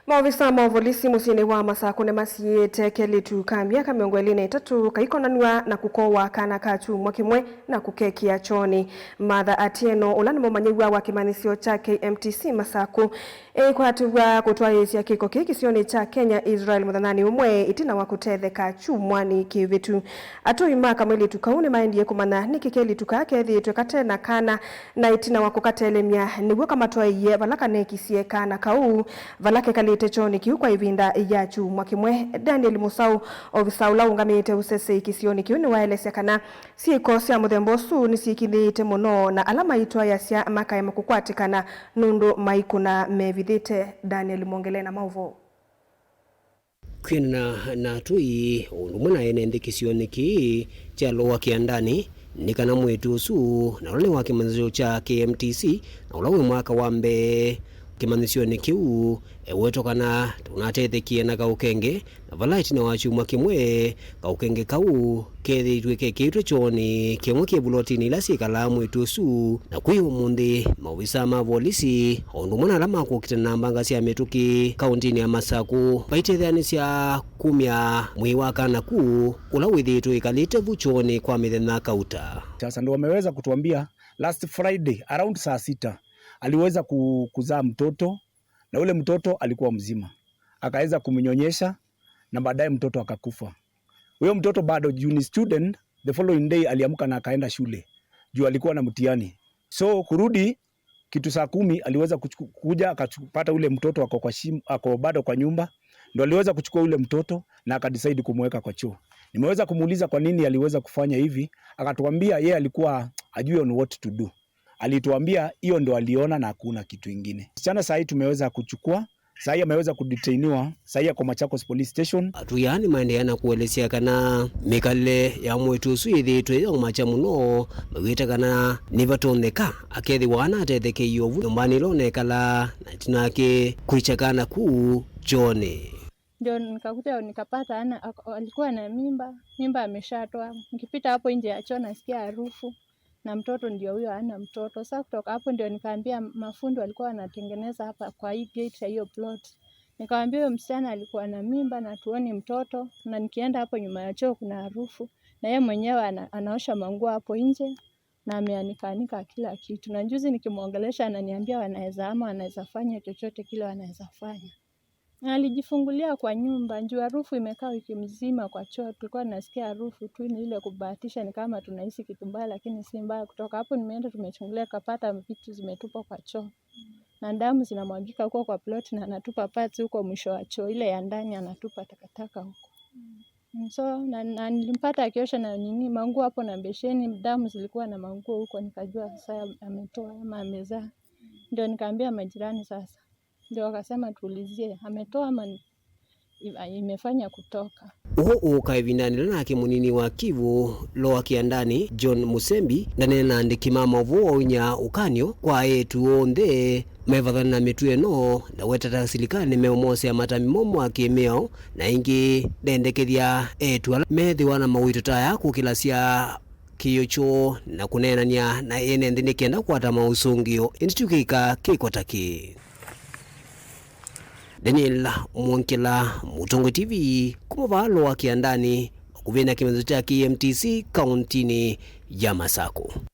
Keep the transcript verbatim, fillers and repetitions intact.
Maovisa ma volisi mũsyĩnĩ wa Masakũ nĩmasiĩĩte kelĩtu ka myaka mĩongo ĩlĩ na ĩtatũ kaikonanw'a na kũkowa kana ka kyumwa kĩmwe na kũkekĩa kyoonĩ. Martha Atieno, ũla nĩ mũmanyĩw'a wa kĩmanyĩsyo kya K M T C Masakũ, eĩkwatĩw'a kũtwaĩĩsya kĩko kĩĩ kĩsionĩ kya Kenya Israel mũthenyanĩ ũmwe ĩtina wa kũtetheka kyumwanĩ kĩvĩtu. Atũi ma kamwĩlĩtu kau nĩmaendie kũmanya nĩkĩ kelĩtu kaa kethĩĩtwe kate na kana, na ĩtina wa kũkatelemya nĩw'o kamatwaĩie vala kanekisye kana kau vala kekalĩte kyoonĩ kĩu kwa ĩvinda ya kyumwa kĩmwe. Daniel Musau, ovisa ũla ũngamĩte ũsesei kĩsionĩ kĩu, nĩwaelesya kana syĩko sya mũthemba ũsu nĩsyĩkĩlĩĩte mũno, na ala maitwaĩasya makaema kũkwatĩkana nũndũ maikũna mevithĩte. Daniel Mwongele na maũvoo. Kwĩanana na atũi, o ũndũ ũmwe na ene nthĩ kĩsionĩ kĩĩ kya Lower Kĩandanĩ, nĩ kana mwĩĩtu ũsu, na ũla nĩ wa kĩmanyĩsyo kya K M T C, na ũla wĩ mwaka wa mbee kĩmanyĩsyonĩ kĩu, ewetwa kana tũnatethekie na kaũkenge, na vala ĩtina wa kyumwa kĩmwe, kaũkenge kau kethĩĩtwe kekĩĩtwe kyoonĩ kĩmwe kĩ vulotinĩ ila syĩkalaa mwĩĩtu ũsu, na kwĩ ũmũnthĩ, maovisa ma volisi, o ũndũ ũmwe na ala ma kũkitana na mbanga sya mĩtũkĩ kaũntĩnĩ ya Masakũ, vaitetheanĩsya kumya mwĩĩ wa kana ku, ũla wĩthĩĩtwe wĩkalĩte vu kyoonĩ kwa mĩthenya kauta. Sasa ndo wameweza kutuambia last Friday around saa sita aliweza ku-, kuzaa mtoto, na ule mtoto alikuwa mzima, akaweza kumnyonyesha na baadaye mtoto akakufa. Huyo mtoto bado juu ni student, the following day aliamka na akaenda shule juu alikuwa na mtihani. So kurudi kitu saa kumi aliweza kuchuku-, kuja akapata ule mtoto ako kwa shim-, ako bado kwa nyumba, ndo aliweza kuchukua ule mtoto na akadecide kumweka kwa choo. Nimeweza kumuuliza kwa nini aliweza kufanya hivi, akatuambia yeye alikuwa ajui on what to do. Alituambia hiyo ndo aliona na hakuna kitu ingine. Msichana saa hii tumeweza kuchukua, saa hii ameweza kudetainiwa, saa hii ako Machakos Police Station. Atũi aa nĩmaendeea na kũelesya kana mĩkalĩle ya mwĩĩtu ũsu yĩthĩĩtwe yĩyaumakya mũno, mawĩte kana nĩvatonyeka akethĩwa anatethekeie ovu nyũmbanĩ ĩla ũnekalaa, na ĩtina wake kwĩkya kana ku kyoonĩ. Ndio nikakuja nikapata ana, ako-, alikuwa na mimba, mimba ameshatoa. Nikipita hapo nje ya choo nasikia harufu, na mtoto ndio huyo, hana mtoto. Sasa kutoka hapo ndio nikaambia mafundi walikuwa wanatengeneza hapa kwa hii gate ya hiyo plot. Nikawaambia huyo msichana alikuwa na mimba na tuoni mtoto, na nikienda hapo nyuma ya choo kuna harufu, na yeye mwenyewe ana-, anaosha manguo hapo nje, na ameanikaanika kila kitu. Na juzi nikimwongelesha ananiambia wanaweza ama wanaweza fanya chochote kile wanaweza fanya. Alijifungulia kwa nyumba, juu harufu imekaa wiki mzima kwa choo. Tulikuwa tunasikia harufu tu, ni ile kubahatisha, ni kama tunahisi kitu mbaya, lakini si mbaya. Kutoka hapo nimeenda, tumechungulia, tukapata vitu zimetupwa kwa choo. Na damu zinamwagika huko kwa plot, na anatupa parts huko mwisho wa choo, ile ya ndani anatupa takataka huko. Mm, so, na, na nilimpata akiosha na nini, manguo hapo na besheni, damu zilikuwa na manguo huko, nikajua sasa ametoa ama amezaa. Ndio nikaambia majirani sasa. Ndio wakasema tuulizie, ametoa ama ni-, i-, imefanya kutoka. Ũũ ũũka ĩvindanĩ yĩla nake mũnini wa Kivu, Lower Kĩandanĩ, John Musembi, ndaneena na andĩki ma maũvoo wauny'a ũkany'o kwa eĩtu onthe mevathane na mĩtuo ĩno, na wetata silikalĩ nĩmeũmosea matambya momũ ma kĩmĩao, na ĩngĩ ndendekethya eĩtu ala methĩwa na mawĩto ta aya kũkĩlasya kĩĩo kyoo na kũneenany'a na ene nthĩ nĩ kenda kũkwata maũsũngĩo, ĩndĩ ti kĩka kĩko ta kĩĩ. Daniel Mwongela, Mũtongoi T V, kuma vaa Lower Kĩandanĩ, vakuvĩ na kĩmanyĩsyo kya K M T C, kaũntinĩ ya Masakũ.